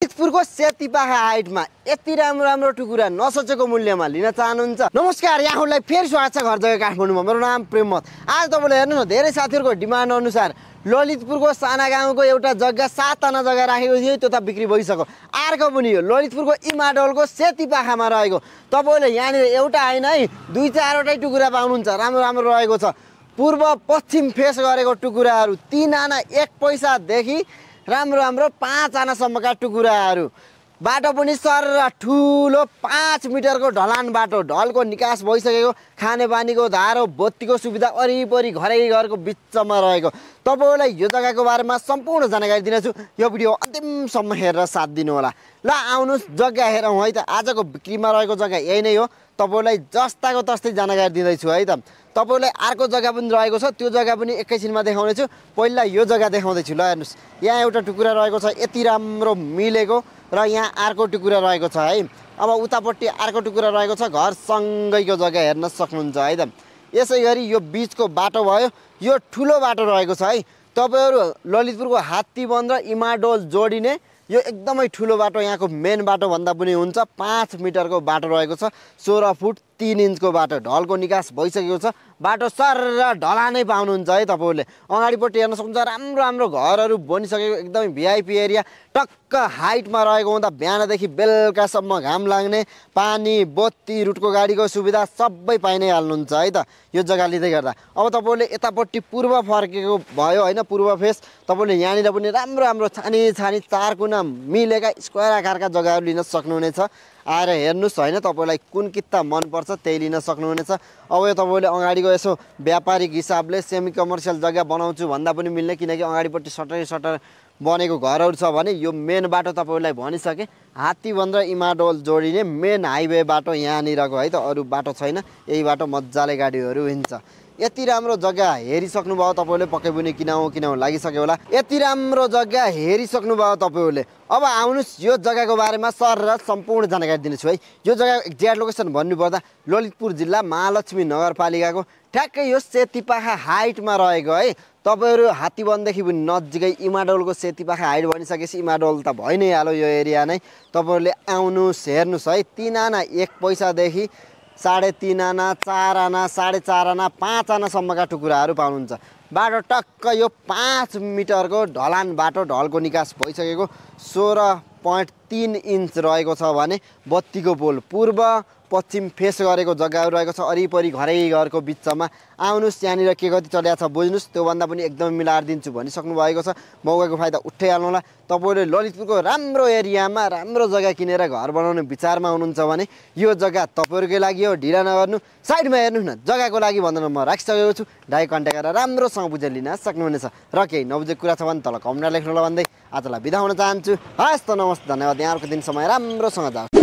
ललितपुरको सेतीपाखा हाइटमा यति राम्रो राम्रो टुकुरा नसोचेको मूल्यमा लिन चाहनुहुन्छ? नमस्कार, यहाँहरूलाई फेरि स्वागत छ घर जग्गा काठमाडौँमा। मेरो नाम प्रेममत। आज तपाईँले हेर्नुहोस् न, धेरै साथीहरूको डिमान्ड अनुसार ललितपुरको साना गाउँको एउटा जग्गा 7 आना जग्गा राखेको थियो, त्यो त बिक्री भइसक्यो। अर्को पनि हो ललितपुरको इमाडोलको सेतीपाखामा रहेको। तपाईँले यहाँनिर एउटा होइन है, 2-4वटै टुकुरा पाउनुहुन्छ। राम्रो राम्रो रहेको छ। पूर्व पश्चिम फेस गरेको टुकुराहरू 3 आना 1 पैसादेखि राम्रो राम्रो 5 आनासम्मका टुकुराहरू। बाटो पनि सर ठुलो 5 मिटरको ढलान बाटो, ढलको निकास भइसकेको, खानेपानीको धारो, बत्तीको सुविधा वरिपरि घरको बिचमा रहेको। तपाईँलाई यो जग्गाको बारेमा सम्पूर्ण जानकारी दिनेछु। यो भिडियो अन्तिमसम्म हेरेर साथ दिनु होला। ल आउनुहोस् जग्गा हेरौँ है त। आजको बिक्रीमा रहेको जग्गा यही नै हो। तपाईँलाई जस्ताको तस्तै जानकारी दिँदैछु है त। तपाईँलाई अर्को जग्गा पनि रहेको छ, त्यो जग्गा पनि एकैछिनमा देखाउनेछु। पहिला यो जग्गा देखाउँदैछु। ल हेर्नुहोस्, यहाँ एउटा टुकुरा रहेको छ यति राम्रो मिलेको, र यहाँ अर्को टुकुरा रहेको छ है। अब उतापट्टि अर्को टुकुरा रहेको छ, घरसँगैको जग्गा हेर्न सक्नुहुन्छ है त। यसै गरी यो बिचको बाटो भयो, यो ठुलो बाटो रहेको छ है। तपाईँहरू ललितपुरको हात्तीबन्ध र इमाडोल जोडिने यो एकदमै ठुलो बाटो, यहाँको मेन बाटो भन्दा पनि हुन्छ। 5 मिटरको बाटो रहेको छ, 16 फुट 3 इन्चको बाटो, ढलको निकास भइसकेको छ। बाटो सर ढलानै पाउनुहुन्छ है। तपाईँहरूले अगाडिपट्टि हेर्न सक्नुहुन्छ, राम्रो राम्रो घरहरू बनिसकेको, एकदमै भिआइपी एरिया। टक्क हाइटमा रहेको हुँदा बिहानदेखि बेलुकासम्म घाम लाग्ने, पानी, बत्ती, रुटको गाडीको सुविधा सबै पाइ नै हाल्नुहुन्छ है त यो जग्गा लिँदै गर्दा। अब तपाईँले यतापट्टि पूर्व फर्केको भयो होइन, पूर्व फेस। तपाईँले यहाँनिर पनि राम्रो राम्रो छानी छानी 4 कुना मिलेका स्क्वायर आकारका जग्गाहरू लिन सक्नुहुनेछ। आएर हेर्नुहोस् होइन, तपाईँलाई कुन किता मनपर्छ त्यही लिन सक्नुहुनेछ। अब यो तपाईँले अगाडिको यसो व्यापारिक हिसाबले सेमी कमर्सियल जग्गा बनाउँछु भन्दा पनि मिल्ने, किनकि अगाडिपट्टि सटर बनेको घरहरू छ भने। यो मेन बाटो तपाईँलाई भनिसकेँ, हात्तीबन्ध र इमाडोल जोडिने मेन हाइवे बाटो यहाँनिरको है त, अरू बाटो छैन। यही बाटो मजाले गाडीहरू हिँड्छ। यति राम्रो जग्गा हेरिसक्नुभयो तपाईँले, पक्कै पनि किनौँ लागिसक्यो होला। यति राम्रो जग्गा हेरिसक्नुभयो तपाईँहरूले। अब आउनुहोस् यो जग्गाको बारेमा सर र सम्पूर्ण जानकारी दिनेछु है। यो जग्गा एक्ज्याक्ट लोकेसन भन्नुपर्दा ललितपुर जिल्ला महालक्ष्मी नगरपालिकाको ठ्याक्कै यो सेतीपाखा हाइटमा रहेको है। तपाईँहरू हात्तीबन्धदेखि पनि नजिकै इमाडोलको सेतीपाखा हाइट भनिसकेपछि इमाडोल त भइ नै हाल्यो यो एरिया नै। तपाईँहरूले आउनुहोस् हेर्नुहोस् है। 3 आना 1 पैसादेखि 3.5 आना, 4 आना, 4.5 आना, 5 आनासम्मका टुकुराहरू पाउनुहुन्छ। बाटो टक्क यो 5 मिटरको ढलान बाटो, ढलको निकास भइसकेको, 16.3 इन्च रहेको छ भने बत्तीको पोल, पूर्व पश्चिम फेस गरेको जग्गाहरू रहेको छ, वरिपरि घरको बिचमा। आउनुहोस् यहाँनिर के कति चलिरहेको छ बुझ्नुहोस्, त्योभन्दा पनि एकदमै मिलाएर दिन्छु भनिसक्नु भएको छ। मौकाको फाइदा उठाइहाल्नु होला। तपाईँले ललितपुरको राम्रो एरियामा राम्रो जग्गा किनेर घर बनाउने विचारमा हुनुहुन्छ भने यो जग्गा तपाईँहरूकै लागि हो। ढिला नगर्नु, साइडमा हेर्नुहोस् न, जग्गाको लागि भन्दा म राखिसकेको छु। डाइरेक्ट कन्ट्याक्ट गरेर राम्रोसँग बुझेर लिन सक्नुहुनेछ। र केही नबुझेको कुरा छ भने तल कमेन्टमा लेख्नु होला भन्दै आजलाई बिदा हुन चाहन्छु। हस् त, नमस्ते, धन्यवाद। यहाँहरूको दिन समय राम्रोसँग जाओस्।